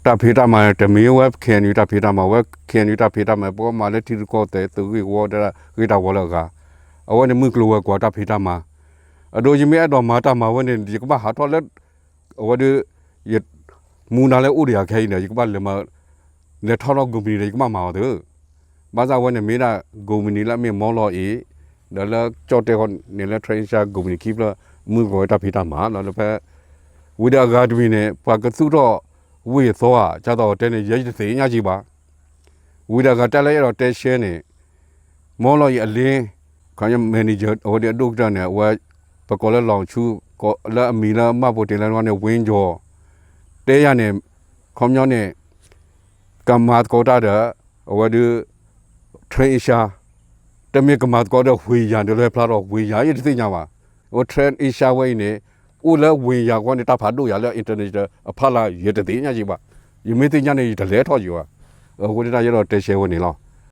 တၢ်ဖံးတၢ်မၤန့ၣ် တမ့ၢ်ဝဲ ခ့ၣ်အဲၣ်ယူၣ် တၢ်ဖံးတၢ်မၤ, ဝဲ ခ့ၣ်အဲၣ်ယူၣ် တၢ်ဖံးတၢ်မၤ ပကမၤလၢထံရူၢ်ကီၢ်သဲး သုးဂ့ၢ်ဝီ တၢ်ဂ့ၢ်တၢ်ဝီလၢအဂၤ, အဝဲန့ၣ်မုၢ်ကျိၤဝဲၤကွာ်တၢ်ဖံးတၢ်မၤ, အဒိယမ့ၢ်အဲၣ်ဒိးမၤတၢ်မၤဝဲန့ၣ် ယကဘၣ်ဟးထီၣ်လၢ အဝဲဒီး ယ မူဒါလၢအိၣ်ဒီးယၤခဲအံၤန့ၣ် ယကဘၣ်လဲၤမၤ လဲၤထီၣ်ထီၣ် ကုမ္ပဏီ ဒီး ယကဘၣ်မၤအီၤသ့ ဘၣ်ဆၣ်ဝဲန့ၣ်မ့ၢ်ဒၣ် ကုမ္ပဏီ လၢအမ့ၢ်မီၢ်လီၤအံၤ ဒီးလၢကၠီၣ်တဲၣ်ဃီန့ၣ်လၢ Trans Asia ကုမ္ပဏီ ခံဖျၢၣ် မုၢ်ကျိၤဝဲၤကွာ်တၢ်ဖံးတၢ်မၤလီၤ. ဒီးဖဲ ဝံၤဒီးအဂၤတမံၤန့ၣ် ပှၤကသူၣ်ထီၣ်ဝ့ၢ်အသီဧါ ကၢ်သိးတဲန့ၣ် ယဲယတသ့ၣ်ညါက့ၤဘၣ်. ဝံၤဒီးအဂၤတၢ်လၢယအဲၣ်ဒိးတဲဆှဲန့ၣ် မီၢ်လီၤအံၤအလ့ ခီပညီ manager အဝဲဒၣ်အဒိၣ်ကတၢၢ်န့ၣ် အဝဲ ပကိးလၢ လီၤဆူ လၢအမံၤလၢမၢ်ပိာ်တ့ၢ်လၢန့ၣ် ဝ့ကၠီၤ တဲယၤန့ၣ် ခီပညီန့ၣ် ကမၤသကိးတၢ်ဒီး အဝဲဒၣ် Trans Asia တမ့ၢ်ကမၤသကိးဒီး ဝ့ၢ်ယၤ ဒီးလၢဖျါထီၣ် ဝ့ၢ်ယၤ ယတသ့ၣ်ညါဘၣ်. အဝဲ Trans Asia ဝဲအံၤန့ၣ် အိၣ်လၢဝ့ၢ်ယၤဃီန့ၣ် တၢ်ဖးဒိၣ်ယၤလၢ international အဖီလာ် ယတသ့ၣ်ညါက့ၤဘၣ်. ယမ့ၢ်သ့ၣ်ညါန့ၣ် ယတလဲၤထီၣ်က့ၤဘၣ်. အဃိန့ၣ်တၢ်ယအဲၣ်ဒိးတဲဆှဲဝဲန့ၣ်လီၤ.